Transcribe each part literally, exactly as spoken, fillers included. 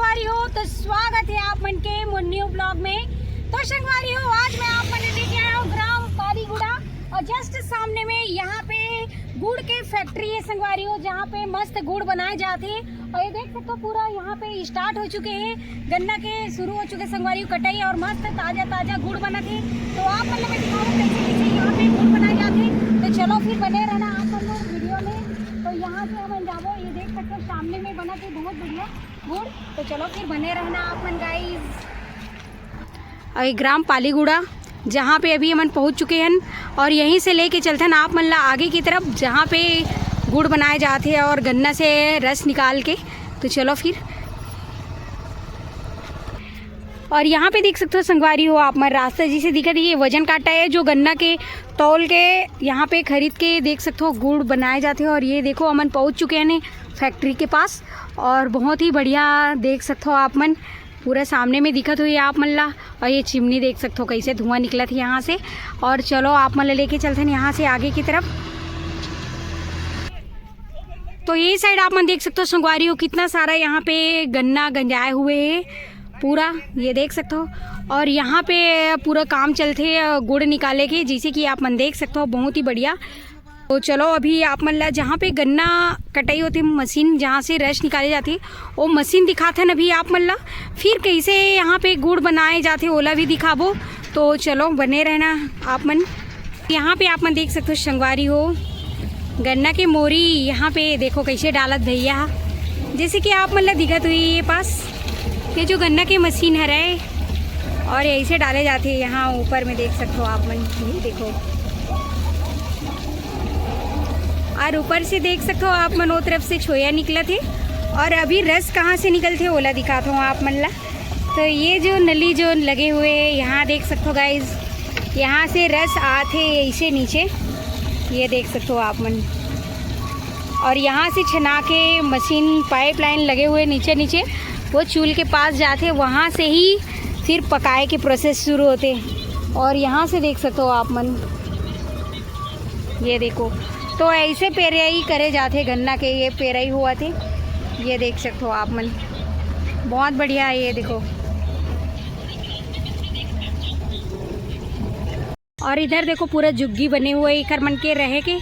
संगवारी हो, तो स्वागत है आप मन के मोर न्यू ब्लॉग में। तो संगवारी हो, आज मैं आप मन लेके आया हूँ ग्राम पालीगुड़ा और जस्ट सामने में यहाँ पे गुड़ के फैक्ट्री है संगवारी हो, जहाँ पे मस्त गुड़ बनाए जाते हैं। और ये देख सकते हो पूरा यहाँ पे स्टार्ट हो चुके हैं, गन्ना के शुरू हो चुके संगवारी हो कटाई और मस्त ताजा ताजा गुड़ बना थे। तो आप मन ला मैं दिखाऊँ कैसे कैसे यहाँ पे गुड़ बनाए जाते हैं। तो चलो फिर बने रहना आप मन लोग वीडियो में। तो यहाँ से हम जाबो, ये देख सकते हो सामने में बना थे बहुत बढ़िया गुड़। तो चलो फिर बने रहना आप मन गाइस। और ये ग्राम पालीगुड़ा, जहाँ पे अभी हमन पहुँच चुके हैं और यहीं से लेके चलथन आप मन ला आगे की तरफ, जहाँ पे गुड़ बनाए जाते हैं और गन्ना से रस निकाल के। तो चलो फिर। और यहाँ पे देख सकते हो संगवारी हो आप मन, रास्ता जैसे दिखत है, ये वजन काटा है जो गन्ना के तौल के यहाँ पे खरीद के देख सकते हो गुड़ बनाए जाते हैं। और ये देखो हमन पहुँच चुके हैं फैक्ट्री के पास और बहुत ही बढ़िया देख सकते हो आप मन, पूरा सामने में दिखत हुई आप मन ला। और ये चिमनी देख सकते हो कैसे धुआं निकलत है यहाँ से। और चलो आप मन ला लेके चलते हैं यहाँ से आगे की तरफ। तो ये साइड आप मन देख सकते हो संगवारी हो कितना सारा यहाँ पे गन्ना गंजाए हुए है पूरा, ये देख सकते हो। और यहाँ पे पूरा काम चलते गुड़ निकाले के, जैसे कि आप मन देख सकते हो बहुत ही बढ़िया। तो चलो अभी आप मन ला जहाँ पे गन्ना कटाई होती मशीन, जहाँ से रस निकाले जाती, वो मशीन दिखाथन अभी आप मन ला। फिर कैसे यहाँ पे गुड़ बनाए जाते ओला भी दिखाबो। तो चलो बने रहना आप मन। यहाँ पे आप मन देख सकते हो संगवारी हो गन्ना के मोरी। यहाँ पे देखो कैसे डालत भैया, जैसे कि आप मन ला दिखत हुई ये पास, ये जो गन्ना के मशीन हरे और ऐसे डाले जाते हैं यहाँ ऊपर में देख सकते हो आप मन, ये देखो। और ऊपर से देख सकते हो आप मन वो तरफ से छोया निकलत है। और अभी रस कहाँ से निकलते ओला दिखाता हूँ आप मन ला। तो ये जो नली जो लगे हुए हैं यहाँ देख सकते हो गाइस, यहाँ से रस आते ऐसे नीचे, ये देख सकते हो आप मन। और यहाँ से छना के मशीन पाइपलाइन लगे हुए नीचे नीचे वो चूल के पास जाते, वहाँ से ही फिर पकाए के प्रोसेस शुरू होते। और यहाँ से देख सकते हो आप मन, ये देखो, तो ऐसे पेराई करे जाते गन्ना के, ये पेराई हुआ थे, ये देख सकते हो आप मन, बहुत बढ़िया है। ये देखो, और इधर देखो पूरा जुग्गी बने हुए एकर मन के रहे के,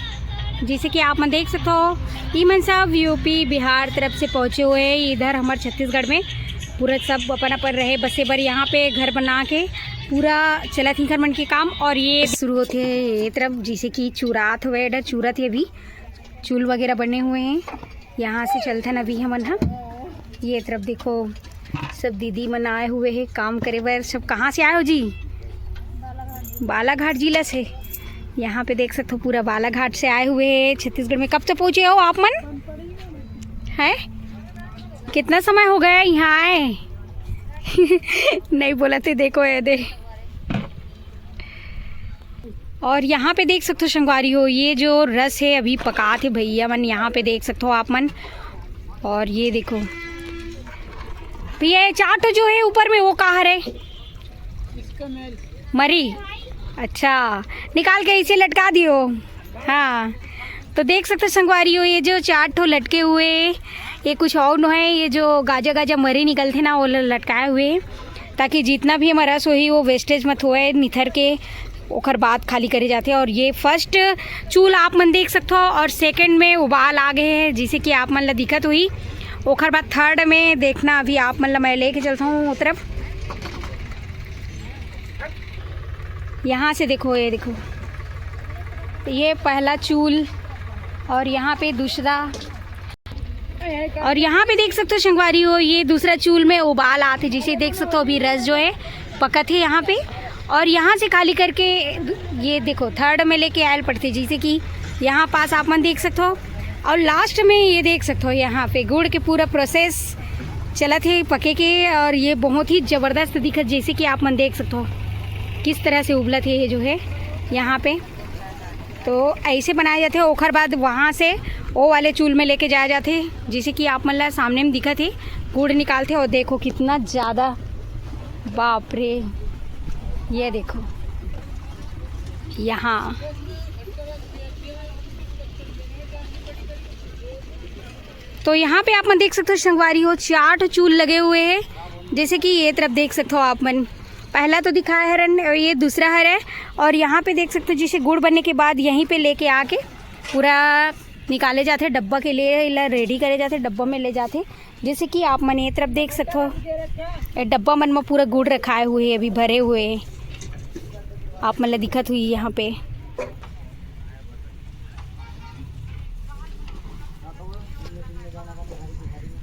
जैसे कि आप मन देख सकते हो, ई मन सब यूपी बिहार तरफ से पहुँचे हुए हैं इधर हमारे छत्तीसगढ़ में। पूरा सब अपन अपन रहे बसे बर यहाँ पे घर बना के पूरा चलत हिंकर मन के काम। और ये शुरू होते हैं ये तरफ, जैसे कि चूरात हुए, इधर चूरत है अभी, चूल वगैरह बने हुए हैं। यहाँ से चलथन अभी हमन ह। ये तरफ देखो, सब दीदी मन आए हुए हैं काम करे बर। सब कहाँ से आए हो जी? बालाघाट जिला से। यहाँ पे देख सकते हो पूरा बालाघाट से आए हुए हैं छत्तीसगढ़ में। कब से पहुँचे हो आप मन? है कितना समय हो गया यहाँ आए? नहीं बोला थे, देखो ये दे। और यहाँ पे देख सकते हो संगवारी हो, ये जो रस है अभी पकात है भैया मन, यहाँ पे देख सकते हो आप मन। और ये देखो भैया, ये चाट जो है ऊपर में वो कहाँ है? मरी। अच्छा, निकाल के इसे लटका दियो। हाँ, तो देख सकते हो संगवारी हो, ये जो चार ठो लटके हुए, ये कुछ और नो है, ये जो गाजा गाजा मरी निकलते ना, वो ल-, लटकाए हुए हैं, ताकि जितना भी हमारा रस होही वो वेस्टेज मत होए निथर के, ओकर बाद खाली करे जाते। और ये फर्स्ट चूल आप मन देख सकते हो और सेकंड में उबाल आ गए हैं, जिसे कि आप मन ला दिखत हुई। ओकर बाद थर्ड में देखना, अभी आप मन ला मैं लेके चलता हूँ वो तरफ। यहाँ से देखो, ये देखो, ये पहला चूल और यहाँ पे दूसरा। और यहाँ पे देख सकते हो संगवारी हो, ये दूसरा चूल में उबाल आते, जिसे देख सकते हो अभी रस जो है पकत है यहाँ पे। और यहाँ से खाली करके ये देखो थर्ड में लेके आयल पड़ते, जिसे कि यहाँ पास आप मन देख सकते हो। और लास्ट में ये देख सकते हो यहाँ पे गुड़ के पूरा प्रोसेस चलत है पके के। और ये बहुत ही ज़बरदस्त दिखत, जैसे कि आप मन देख सकते हो किस तरह से उबलत है ये जो है यहाँ पे। तो ऐसे बनाए जाते हैं। ओखर बाद वहाँ से वो वाले चूल में लेके जाया जाते हैं, जैसे कि आप मन ला सामने में दिखत है, गुड़ निकालते हैं। और देखो कितना ज़्यादा, बाप रे, ये देखो यहाँ। तो यहाँ पे आप मन देख सकते हो संगवारी हो, चार ठो चूल लगे हुए हैं। जैसे कि ये तरफ देख सकते हो आप मन, पहला तो दिखाया हरन और ये दूसरा हर है। और यहाँ पे देख सकते हो जैसे गुड़ बनने के बाद यहीं पे लेके आके पूरा निकाले जाते, डब्बा के लिए इला रेडी करे जाते, डब्बा में ले जाते। जैसे कि आप मन ये तरफ देख सकते हो, ये डब्बा मन में पूरा गुड़ रखाए हुए है, अभी भरे हुए है। आप मन ला दिखत हुई यहाँ पे।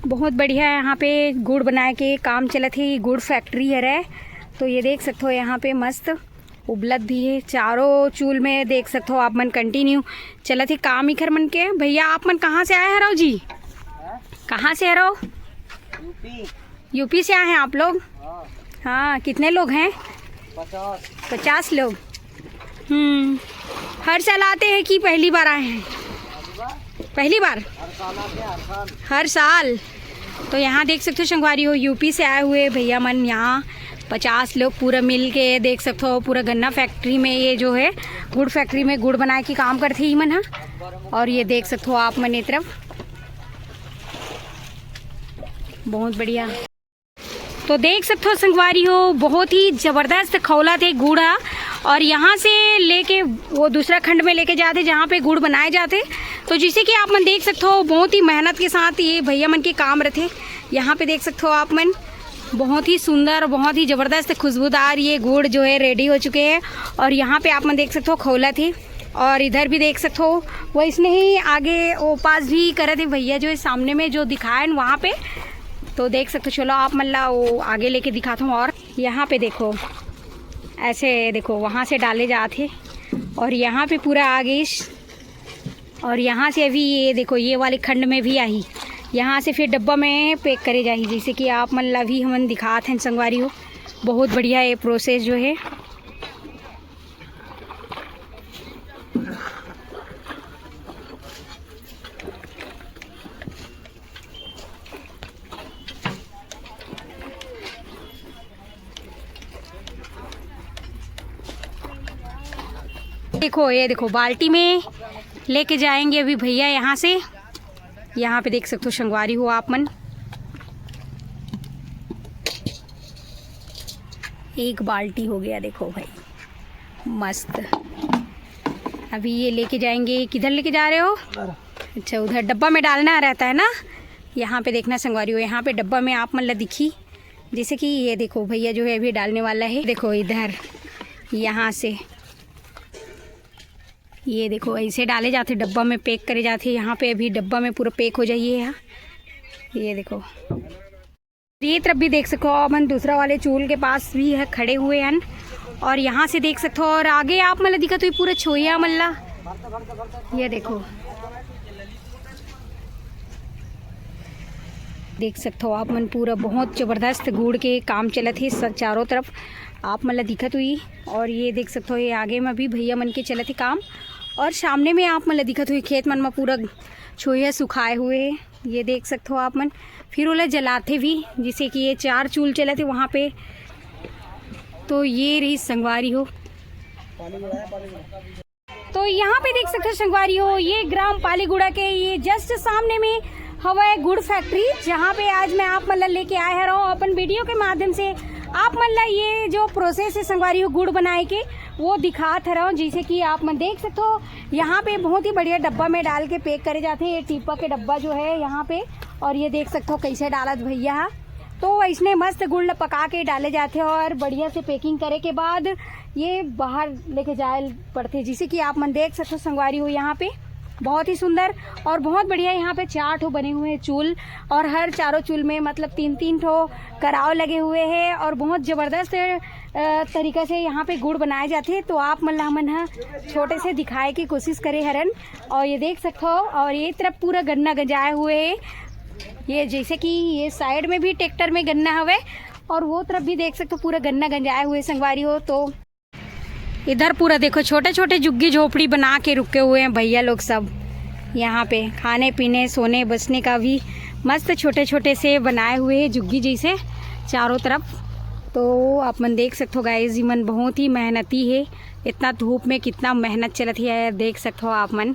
बहुत बढ़िया यहाँ पे गुड़ बनाए के काम चलत हे, गुड़ फैक्ट्री हरे। तो ये देख सकते हो यहाँ पे मस्त उबलत भी है, चारों चूल में देख सकते हो आप मन कंटिन्यू चलत हे काम इखर मन के। भैया आप मन कहाँ से आए हरव जी? कहाँ से हरव? यूपी। यूपी से आए हैं आप लोग? हाँ। हाँ, कितने लोग हैं? पचास। पचास लोग। हम्म, हर साल आते हैं कि पहली बार आए हैं? पहली बार। हर साल आते हैं, हर साल। हर साल। तो यहाँ देख सकते हो संगवारी हो, यूपी से आए हुए भैया मन यहाँ पचास लोग पूरा मिल के देख सकते हो, पूरा गन्ना फैक्ट्री में, ये जो है गुड़ फैक्ट्री में गुड़ बनाए के काम करते ही मन हा। और ये देख सकते हो आप मन ये तरफ, बहुत बढ़िया। तो देख सकते हो संगवारी हो, बहुत ही जबरदस्त खौलत हे गुड़ हा। और यहाँ से लेके वो दूसरा खंड में लेके जाते, जहाँ पे गुड़ बनाए जाते। तो जैसे कि आप मन देख सकते हो, बहुत ही मेहनत के साथ ये भैया मन के काम रथे। यहाँ पे देख सकते हो आप मन, बहुत ही सुंदर, बहुत ही जबरदस्त खुशबूदार ये गुड़ जो है रेडी हो चुके हैं। और यहाँ पे आप मन देख सकते हो खौलत हे। और इधर भी देख सकते हो, वैसने ही आगे वो पास भी करत हे भैया जो है सामने में जो दिखाए न वहाँ पे। तो देख सकते हो, चलो आप मन ला वो आगे लेके दिखाता हूँ। और यहाँ पे देखो, ऐसे देखो, वहाँ से डाले जात हे और यहाँ पे पूरा आ गई। और यहाँ से अभी ये देखो, ये वाले खंड में भी आही, यहाँ से फिर डब्बा में पैक करे जाही। जैसे कि आप मन ला भी हमन दिखात हन संगवारी हो, बहुत बढ़िया ये प्रोसेस जो है। देखो, ये देखो, बाल्टी में लेके जाएंगे अभी भैया यहाँ से। यहाँ पे देख सकते हो संगवारी हो आप मन, एक बाल्टी हो गया। देखो भाई, मस्त। अभी ये लेके जाएंगे। किधर लेके जा रहे हो? अच्छा, उधर डब्बा में डालना रहता है ना। यहाँ पे देखना संगवारी हो, यहाँ पे डब्बा में आप मन ला दिखी, जैसे कि ये देखो भैया जो है अभी डालने वाला है। देखो इधर, यहाँ से ये देखो, ऐसे डाले जाते, डब्बा में पैक करे जाते। यहाँ पे अभी डब्बा में पूरा पैक हो जाइए। यहाँ ये देखो, ये तरफ भी देख सको, अपन दूसरा वाले चूल के पास भी है, खड़े हुए हैं। और यहाँ से देख सकते हो, और आगे आप मन ला दिखत हुई पूरा छोइया मन ला, ये देखो, देख सकते हो आप मन, पूरा बहुत जबरदस्त गुड़ के काम चलत हे स-, चारों तरफ आप मन ला दिखत हुई। और ये देख सकते हो, ये आगे में भी भैया मन के चलत हे काम। और सामने में आप मन ला दिखत हुई खेत मन में पूरा छोइया सुखाए हुए हे, ये देख सकते हो आप मन। फिर ओला जलाथे भी, जिसे कि ये चार चूल चलत हे वहाँ पे। तो ये रही संगवारी हो। तो यहाँ पे देख सकते हो संगवारी हो, ये ग्राम पालीगुड़ा के ये जस्ट सामने में हवय गुड़ फैक्ट्री, जहाँ पे आज मैं आप मन ला लेके आए हरव अपन वीडियो के माध्यम से। आप मन ला ये जो प्रोसेस है संगवारी हो गुड़ बनाए के, वो दिखात हरव। जैसे कि आप मन देख सकते हो, यहाँ पे बहुत ही बढ़िया डब्बा में डाल के पैक करे जाते हैं। ये टीपा के डब्बा जो है यहाँ पे, और ये देख सकते हो कैसे डालत भैया हा। तो इसने मस्त गुड़ ल पका के डाले जाते हैं और बढ़िया से पैकिंग करे के बाद ये बाहर लेके जाए पड़ते हैं। जैसे कि आप मन देख सकते हो संगवारी हो, यहाँ पे बहुत ही सुंदर और बहुत बढ़िया यहाँ पे चार ठो बने हुए हैं चूल, और हर चारों चूल में मतलब तीन तीन ठो कराव लगे हुए हैं और बहुत जबरदस्त अ, तरीका से यहाँ पे गुड़ बनाए जाते हैं। तो आप मन ला हमन ह छोटे से दिखाए की कोशिश करे हरन। और ये देख सकते हो, और ये तरफ पूरा गन्ना गंजाए हुए है। ये जैसे कि ये साइड में भी ट्रैक्टर में गन्ना हवे, और वो तरफ भी देख सकते हो पूरा गन्ना गंजाए हुए संगवारी हो। तो इधर पूरा देखो, छोटे छोटे झुग्गी झोपड़ी बना के रुके हुए हैं भैया लोग सब। यहाँ पे खाने पीने, सोने बसने का भी मस्त छोटे छोटे से बनाए हुए हैं झुग्गी जैसे चारों तरफ। तो आप मन देख सकते हो गाइस, ये मन बहुत ही मेहनती है। इतना धूप में कितना मेहनत चलत है, देख सकते हो आप मन।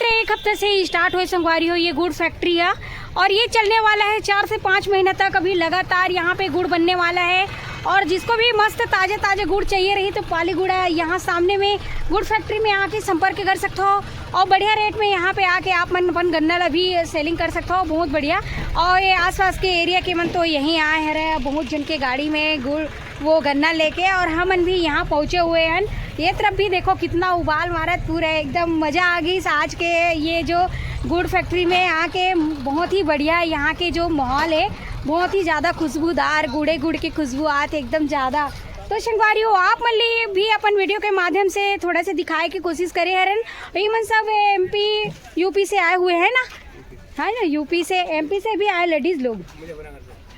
एक हफ्ते से ही स्टार्ट हुए संगवारी हो ये गुड़ फैक्ट्री है, और ये चलने वाला है चार से पाँच महीने तक। अभी लगातार यहाँ पे गुड़ बनने वाला है, और जिसको भी मस्त ताजे ताजे गुड़ चाहिए रही तो पालीगुड़ा यहाँ सामने में गुड़ फैक्ट्री में आके संपर्क कर सकते हो, और बढ़िया रेट में यहाँ पे आके आप मन अपन गन्ना ला भी सेलिंग कर सकते हो, बहुत बढ़िया। और ये आसपास के एरिया के मन तो यहीं आए हैं, बहुत जन के गाड़ी में गुड़ वो गन्ना लेके, और हमन भी यहाँ पहुँचे हुए हैं। ये तरफ भी देखो कितना उबाल मारत पूरा, एकदम मजा आ गई इस आज के ये जो गुड़ फैक्ट्री में आके। बहुत ही बढ़िया यहाँ के जो माहौल है, बहुत ही ज़्यादा खुशबूदार, गुड़े गुड़ की खुशबू आत एकदम ज़्यादा। तो संगवारी हो, आप मन ले भी अपन वीडियो के माध्यम से थोड़ा सा दिखाए की कोशिश करे हरन। ये मन सब एमपी यूपी से आए हुए हैं ना, है ना, यूपी से, एमपी से भी आए लेडीज लोग।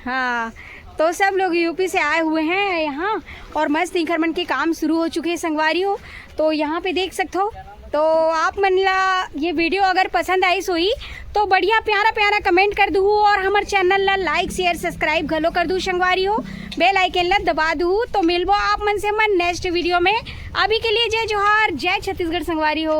हाँ, तो सब लोग यूपी से आए हुए हैं यहाँ, और मस्त इंखर मन के काम शुरू हो चुके हैं संगवारी हो। तो यहाँ पे देख सकते हो, तो आप मन ला ये वीडियो अगर पसंद आई सोई तो बढ़िया प्यारा प्यारा कमेंट कर दू, और हमारे चैनल ला लाइक शेयर सब्सक्राइब घलो कर दू संगवारी हो, बेल आइकन ला दबा दू। तो मिलबो आप मन से मन नेक्स्ट वीडियो में। अभी के लिए जय जोहार, जय छत्तीसगढ़ संगवारी हो।